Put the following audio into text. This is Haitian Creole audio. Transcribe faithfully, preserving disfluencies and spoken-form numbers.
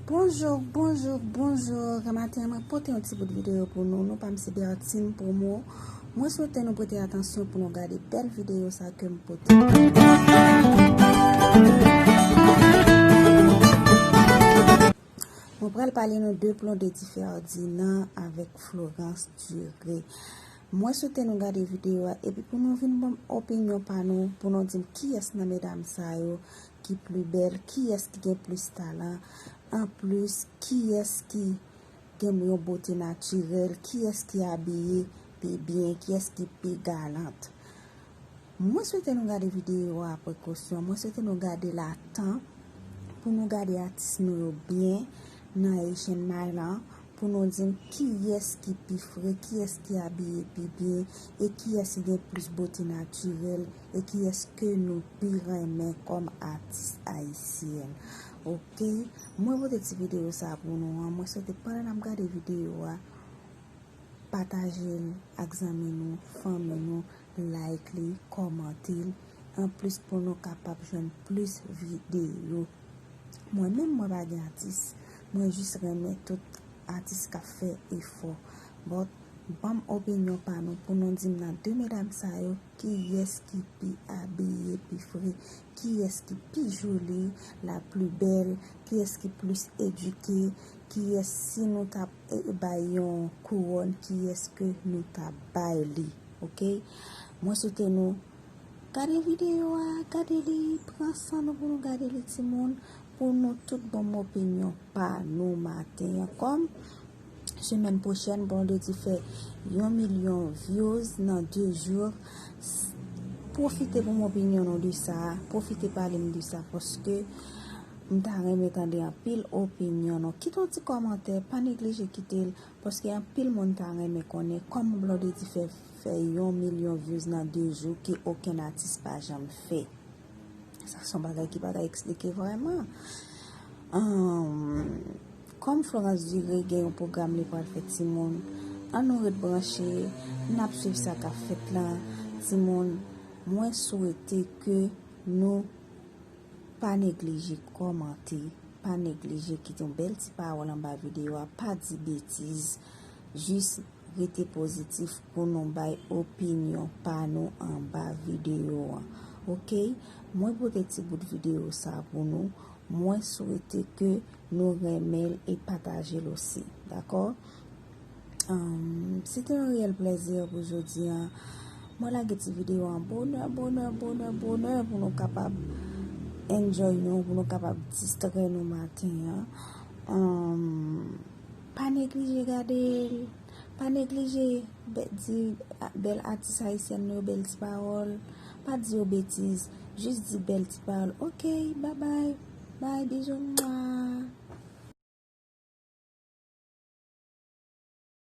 Bonjou, bonjou, bonjou. Maten an, mwen pote yon ti bout videyo pou nou. Non pa m se Bertine Promo. Mwen swete nou prete atansyon pou nou gade bèl videyo sa ke m pote. Mwen pral pale nou de Blondedy Ferdinand avèk Florence Duré. Mwen swete nou gade videyo a, epi pou nou vin ban m opinyon pa nou, pou nou di m kiyès nan medam sa yo ki pli bèl, kiyès ki gen plis talan, anplis, kiyès ki gen yon bote natirèl, kiyès ki abiye pi byen, kiyès ki pi galant. Mwen swete nou gade videyo a prekosyon, mwen swete nou gade l a tan pou nou gade atis nou yo byen nan Haitian Mind lan, pou nou di m kiyès ki pi fre, kiyès ki abiye pi byen, e kiyès ki gen plis bote natirèl, e kiyès ke nou pi renmen kòm atis ayisyèn. Oke, mwen pote ti videyo sa pou nou an. Mwen swete pandan n ap gade videyo a, pataje l ak zanmi nou, fanmi nou, like li, kòmante l, anplis pou nou kapab jwenn plis videyo. Mwen menm, mwen pa gen atis, mwen jis renmen tout atis k ap fè efò. But, ban m opinyon pa nou pou nou di m nan de medam sa yo, kiyès ki pi abiye pi fre, kiyès ki pi joli, la pli bèl, kiyès ki plis edike, kiyès si nou t ap, e, bay yon kouwòn, kiyès ke nou t ap bay li, oke? Mwen swete nou gade videyo a, gade li, pran san nou pou nou gade li, timoun, pou nou tout ban m opinyon pa nou maten an. Kòm semèn pwochèn, Blondedy fè yon milyon views nan de jou, s-, pwofite pou m opinyon nou de sa, pwofite pale m de sa, paske m ta renmen tande anpil opinyon nou. Kite yon ti kòmantè, pa neglije kite l, paske anpil moun ta renmen konnen kòman Blondedy fè, fè yon milyon views nan de jou ke okenn atis pa janm fè. Sa se yon bagay ki pa ka eksplike vrèman. Ahn, kòm Florence Duré gen yon pwogram li pral fè timoun, ann nou ret branche, n ap swiv sa k ap fèt la. Timoun, mwen swete ke nou pa neglije kòmante, pa neglije kite yon bèl ti pawòl anba videyo a, pa di betiz, jis rete pozitif pou nou bay opinyon pa nou anba videyo an. Oke? Mwen pote ti bout videyo sa pou nou. Mwen swete ke nou renmen l e pataje l osi. Dakò? Ahn, se te yon reyèl plèzi pou jodi a. Mwen lage ti videyo an bonè, bonè, bonè, bonè pou nou kapab enjoy nou, pou nou kapab distrè nou maten an. Ahn, pa neglije gade l. Pa neglije bè-, di a-, bèl atis ayisyèn nou yo bèl ti pawòl. Pa di yo betiz. Jis di bèl ti pawòl. Oke, babay. Bay, bizou. Mwa.